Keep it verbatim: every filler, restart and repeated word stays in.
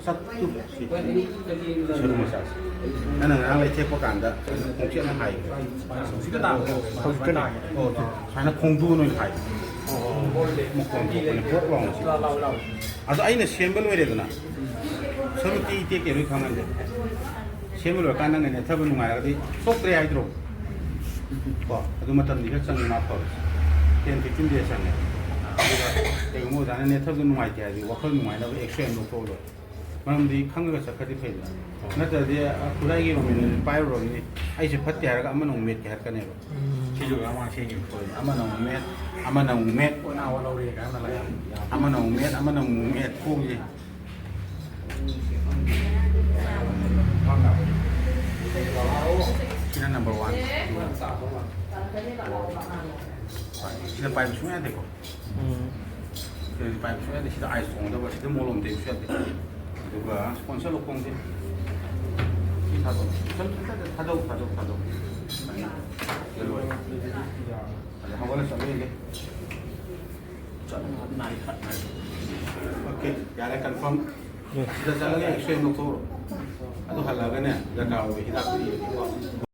ꯆꯠꯇꯨ ꯁꯤ ꯁꯔꯨ ꯃꯆꯥꯁꯦ꯫ ꯅꯪꯅ ꯉꯔꯥꯡ ꯂꯩꯊꯦꯛꯄ ꯀꯥꯟꯗ ꯈꯣꯡꯆꯦꯠꯅ ꯍꯥꯏꯌꯦ꯫ ꯍꯧꯖꯤꯛꯇꯅꯦ꯫ ꯑꯣ, ꯁꯨꯃꯥꯏꯅ ꯈꯣꯡꯗꯣꯟ ꯑꯣꯏꯅ ꯍꯥꯏ꯫ ꯃꯈꯣꯟ ꯊꯣꯛꯄꯅꯦ, ꯄꯣꯛ ꯂꯥꯎꯅ ꯁꯤ꯫ ꯑꯗꯣ ꯑꯩꯅ ꯁꯦꯝꯕ ꯂꯣꯏꯔꯦꯗꯅ, ꯁꯔꯨ ꯇꯦꯛ ꯇꯦꯛ ꯂꯣꯏ ꯈꯪꯍꯜꯂꯦ꯫ ꯁꯦꯝꯕ ꯂꯣꯏꯔꯀꯥꯟꯗ ꯅꯪꯅ ꯅꯦꯠꯊꯕ ꯅꯨꯡꯉꯥꯏꯔꯒꯗꯤ ꯁꯣꯛꯇ꯭ꯔꯦ ꯍꯥꯏꯗ꯭ꯔꯣ? ꯀꯣ, ꯑꯗꯨ ꯃꯇꯝꯗꯤ ꯈꯔ ꯆꯪꯉꯦ ꯃꯥ ꯐꯕꯁꯦ꯫ Ten fifteen days ꯆꯪꯉꯦ꯫ ꯑꯗꯨꯒ ꯀꯩꯒꯨꯝꯕ ꯑꯣꯖꯥꯅ ꯅꯦꯠꯊꯕꯗ ꯅꯨꯡꯉꯥꯏꯇꯦ ꯍꯥꯏꯔꯗꯤ ꯋꯥꯈꯜ ꯅꯨꯡꯉꯥꯏꯅꯕ X-ray ꯑꯃ ꯂꯧꯊꯣꯛꯑ ꯂꯣꯏꯔꯦ꯫ ꯃꯔꯝꯗꯤ ꯈꯪꯉꯒ ꯆꯠꯈ꯭ꯔꯗꯤ ꯐꯩꯗꯅ꯫ ꯅꯠꯇ꯭ꯔꯗꯤ, "ꯑ, ꯈꯨꯠꯂꯥꯏꯒꯤ ꯃꯃꯤꯡ ꯄꯥꯏꯔꯨꯔꯕꯅꯤ, ꯑꯩꯁꯦ ꯐꯠꯇꯦ" ꯍꯥꯏꯔꯒ ꯑꯃꯅ ꯑꯃꯨꯛ ꯃꯦꯠꯀꯦ ꯍꯥꯏꯔꯛꯀꯅꯦꯕ꯫ ꯁꯤꯁꯨ ꯑꯉꯥꯡ ꯁꯦꯝꯈꯤꯕ꯫ ꯍꯣꯏ, ꯑꯃꯅ ꯑꯃꯨꯛ ꯃꯦꯠ, ꯑꯃꯅ ꯑꯃꯨꯛ ꯃꯦꯠ, ꯑꯣꯅꯥ ꯋꯥ ꯂꯧꯔꯦ ꯀꯥꯏꯅ ꯂꯩ꯫ ꯑꯃꯅ ꯑꯃꯨꯛ ꯃꯦꯠ, ꯑꯃꯅ ꯑꯃꯨꯛ ꯃꯦꯠ ꯈꯣꯡꯁꯦ꯫ ꯁꯤꯅ number one꯫ ꯁꯤꯗ ꯄꯥꯏꯕ ꯁꯨꯡꯌꯥ ꯌꯥꯗꯦꯀꯣ꯫ ꯎꯝ꯫ ꯁꯤꯗꯗꯤ ꯄꯥꯏꯕ ꯁꯨꯡꯌꯥ ꯌꯥꯗꯦ꯫ ꯁꯤꯗ ice ꯊꯣꯡꯒꯗꯕ, ꯁꯤꯗ ꯃꯣꯂꯣꯝ ꯇꯩꯕꯁꯨ ꯌꯥꯗꯦ꯫ ꯑꯗꯨꯒ sponsor ꯂꯧꯈꯣꯡꯁꯦ ꯁꯤ ꯊꯥꯗꯣꯛ꯫ ꯁꯨꯝ ꯊꯥꯗꯣꯛ, ꯊꯥꯗꯣꯛ, ꯊꯥꯗꯣꯛ꯫ ꯁꯨꯃꯥꯏꯅ꯫ ꯁꯤꯗ ꯂꯣꯏꯔꯦ꯫ ꯑꯗ ꯍꯧꯒꯠꯂ ꯆꯠꯂꯨ ꯌꯦꯡꯒꯦ꯫ ꯆꯠꯂꯨ꯫ Okay, ꯌꯥꯔꯦ, confirm꯫ ꯁꯤꯗ ꯆꯠꯂꯒ X-ray ꯑꯃ ꯂꯧꯊꯣꯛꯎꯔꯣ꯫ ꯑꯗꯨ ꯍꯜꯂꯛꯑꯒꯅꯦ, ꯗꯔꯀꯥꯔ ꯑꯣꯏꯕ ꯍꯤꯗꯥꯛꯇꯨ ꯌꯦꯡꯉꯣ꯫